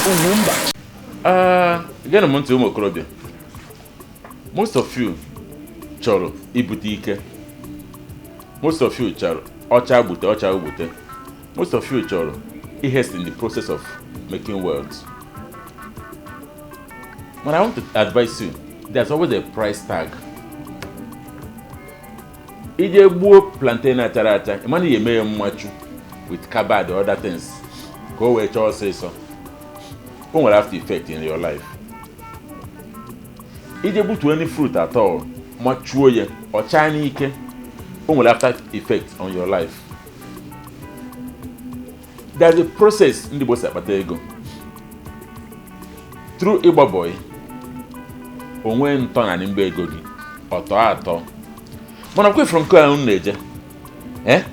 Ugwumba. Geenụ m ntị, ụmụ okorobịa. Most of you chọrọ ibute ike. Most of you chọrọ ọcha gbute, ọcha gbute. Most of you chọrọ hasten the process of making wealth. But I want to advise you, there's always a price tag. Ije gbuo plantain achara acha, ị mana ya eme ya mmachu with carbide or other things ka o wee chọọ ọsịsọ. O nwere after effect in your life. Ije gbutuo any fruit at all, machuo ya, ọ chaa n'ike, o nwere after effect on your life. There's a process ndị Igbo si akpata ego through ịgba boy onwe ntọ na mgbe ego gị ọtọ atọ. Mana ọkwa ifuru nke ahụ na-eje, eh,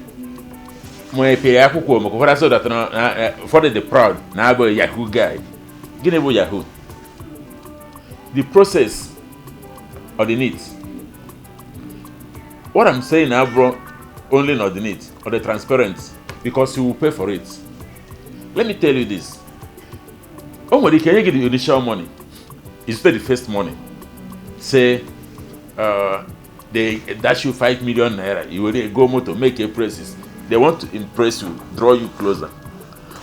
ma epere akwụkwọ maka ụfọdụ asị that na ụfọdụ dị proud na abụghị yahoo guy. Gịnị bụ yahoo? The process or the need. What I'm saying abụrụ only not the need or the transparent, because you will pay for it. Let me tell you this: o nwere ike nye gị the initial money, is the first money, say they dash you ₦5 million, you will go motor, make a praises. They want to impress you, draw you closer.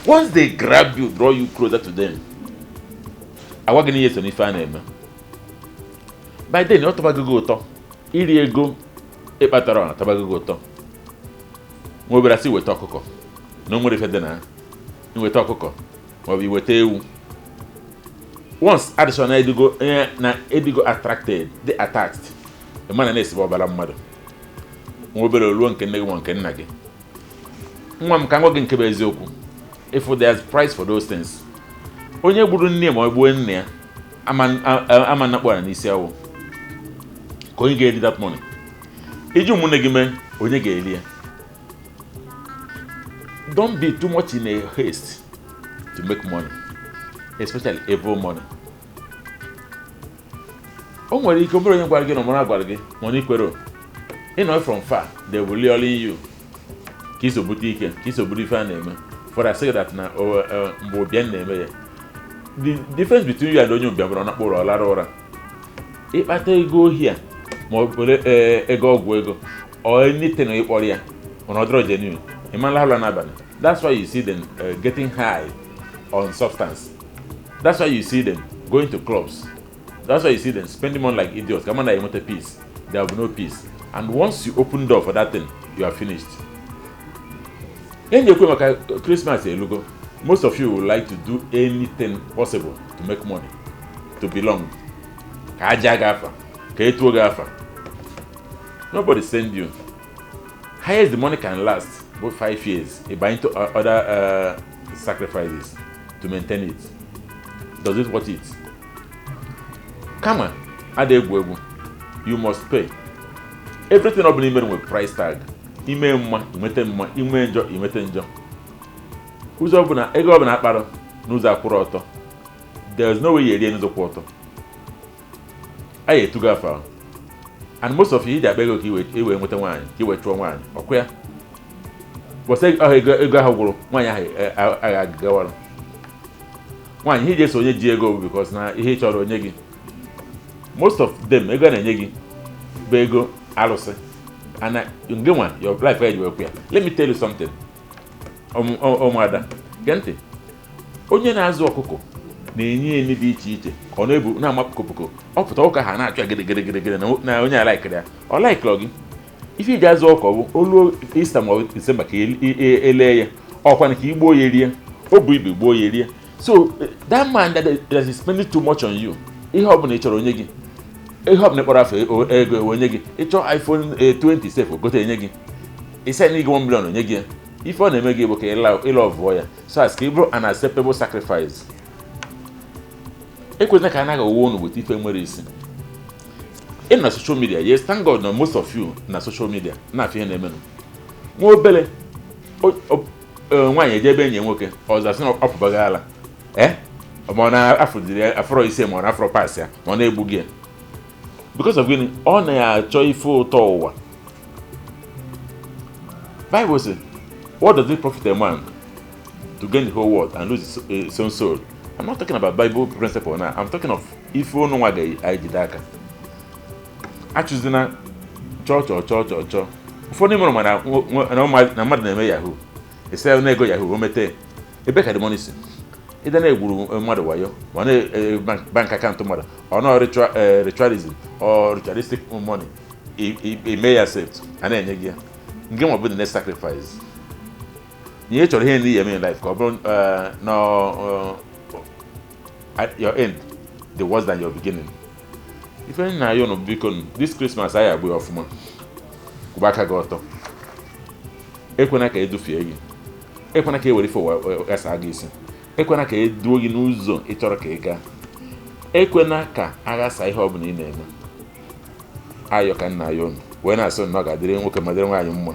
Once they grab you, draw you closer to them, agwa gị na ihe so n'ife a na-eme. By then ọ tọbago gị ụtọ iri ego ịkpatara, ọ na-atabago gị ụtọ. Nwa obere asị weta ọkụkọ na o nwere ife dị na iweta ọkụkọ maọbụ iweta ewu. Once addition na edigo na edigo attracted, dị attached, ịma na na-esibe ọbara mmadụ. Nwa obere ruo nke nne gị ma nke nna gị. Nwa m, ka m gwa gị nke bụ eziokwu. If there's price for those things, onye gburu nne ma ọ gbuo nne ya ama nnakpọ ya n'isi awụ ka onye ga-eri that money. Iji ụmụnne gị mee, onye ga-eri ya? Don't be too much in a haste to make money, especially evil money. O nwere ike ọ bụrụ onye gwara gị na ọmara gwara gị, mana ikwere ịnọ from far, they will lure you ka iso bute ike, ka iso buru ife a na-eme. For I say that na mgbe ụbịam na-eme ya, the difference between you and onye ụbịam bụrụ na ọ nakpụrụ ọ lara ụra. Ịkpata ego ohi a ma ọ bụrụ ego ọgwụ ego or anything ịkpọrọ ya, mana ọ dịrọ genuine, ị ma ụra n'abalị. That's why you see them getting high on substance. That's why you see them going to clubs. That's why you see them spending money like idiots. Come on, you want a peace? There will be no peace. And once you open door for that thing, you are finished. Enyi ekwe maka Christmas elugo. Most of you would like to do anything possible to make money, to belong, ka aja gị afa, ka etuo gị afa. Nobody send you. Highest the money can last about 5 years. You buy into other sacrifices to maintain it. Does it worth it? Kama ada egwu egwu, you must pay. Everything ọ bụla imere nwere price tag. Ime mma, inweta mma; ime njọ, inweta njọ. Ụzọ ọbụla ego ọbụla akparụ n'ụzọ akwụrụ ọtọ, there is no way you erie n'ụzọ kwụ ọtọ. A ya etugo afọ ahụ. And most of you iji akpa ego ka iwe nweta nwaanyị, ka iwe chụọ nwaanyị ọkụ ya bọsị ahụ. Ego ahụ gwụrụ, nwaanyị ahụ agha agawara nwaanyị. Ihe iji eso onye ji ego bụ because na ihe ị chọrọ onye gị. Most of them, ego a na-enye gị bụ ego arụsị ana ngị nwa your life eji wekwu ya. Let me tell you something. Ụmụada, gee ntị. Onye na-azụ ọkụkọ na-enye enyi dị iche iche ka ọ na-ebu na-ama pokopoko. Ọ pụta ụka ha na-achụ ya gịrịgịrịgịrị na onye alaikiri ya, ọ laikiri gị. Ife iji azụ ọkọ bụ oluo Easter ma ọ bụ December ka elee ya, ọkwa ka igbuo ya erie, o bu ibu gbuo ya erie. So that man that is spending too much on you, ihe ọbụla ị chọrọ onye gị, ihe ọbụla ị kpọrọ afọ ego onye gị. Ịchọ iPhone 20 sef, ogote enye gị. Ịsị na gị 1 million, onye gị ya. Ife ọ na-eme gị bụ ka ịlọ vụọ ya so as ka ị bụrụ an acceptable sacrifice. Ekwesịna ka anaghị owu unu weta ife nwere isi. Ị na social media, yes, thank God na most of you na social media na-afụ ihe na-emenụ. Nwa obere nwaanyị eje ebe enyi ya nwoke ọzọ asị na ọ pụbaghị ala, eh, ma ọ na-afụdiri ya afọrọ ise, ma ọ na-afọrọ pas ya, ma ọ na-egbu gị ya. Because of gịnị? Ọ na-achọ ife ụtọ ụwa. Bible say, "What does it profit a man to gain the whole world and lose his own soul?" I'm not talking about Bible principle now. I'm talking of ife unu nwa ga-ejide aka. Achụzina chọọ chọọ chọọ chọọ chọọ. Ụfọdụ mụrụ mana na mmadụ na-eme yahoo, ese na-ego yahoo, o mete ebe ka the money si ịda na-egwuru mmadụ wayo, ma na bank account mmadụ, ọ nọ ritualism or ritualistic money ime ya accept, a na-enye gị ya nke ma bụ the next sacrifice. Ihe ị chọrọ, ihe ndị eme in life, ka ọ bụrụ na at your end the worse than your beginning. Ife nna ya unu, biko, this Christmas anyị agba ya ọfụma. Kwụba aka gị ọtọ, ekwena ka edufie gị, ekwena ka e were ife ụwa ghasaa gị isi, ekwena ka eduo gị n'ụzọ ị chọrọ ka ị gaa, ekwena ka aghasa ihe ọbụla ị na-eme. Ayọ ka nna ya unu wee na-asị na ọ ga-adịrị nwoke ma dịrị nwaanyị mma.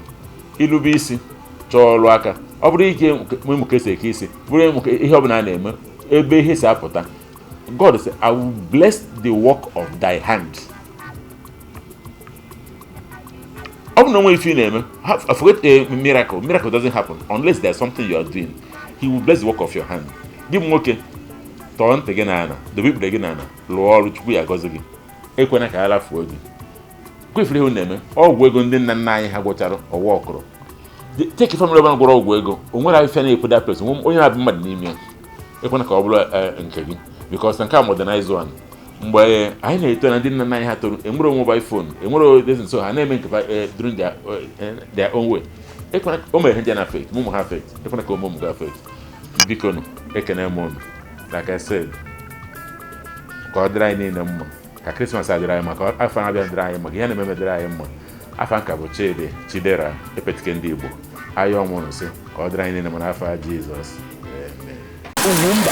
Ilube isi, chọọ ọrụ aka, ọ bụrụ ike ịmụ ka esi eke isi, bụrụ ịmụ ihe ọbụla a na-eme, ebe ihe si apụta. God say, "I will bless the work of thy hand." Ọ bụ na onwe ife ị na-eme, forget a miracle. Miracle doesn't happen unless there's something you are doing. He will bless the work of your hand. Gị bụ nwoke, tọọ ntị gị n'ala, dobe ikpere gị n'ala, lụọ ọrụ, Chukwu ya agọzi gị. Ekwena ka a rafuo gị. Kwefere ihe na-eme ọgwụ ego ndị nna nna anyị ha gwọchara ọwa ọkụrụ. Take family ọbụla gwọrọ ọgwụ ego, o nwere afịfịa na-ekwe that person, onye na-abụ mmadụ n'ime ya. Ekwena ka ọ bụrụ nke gị, because nke a modernize one. Mgbe anyị na-eto na ndị nna nna anyị ha toro, enwere mobile phone, enwere ozi, nso ha na-eme nke during their own way. Ekwena o mere ihe ndị na affect ụmụ ha, affect. Ekwena ka ụmụ ga affect. Biko nụ, ekene m unu. Like I said, ka ọ dịrị anyị niile mma, ka Christmas adịrị anyị mma, ka afọ na-abịa dịrị anyị mma, ka ihe na-ememe dịrị anyị mma. Afa nka bụ Chidi Chidera Epetike ndị Igbo. Ayọ ọmụrụ sị ka ọ dịrị anyị niile mma n'afọ a Jizọs. Amen. Ugwumba.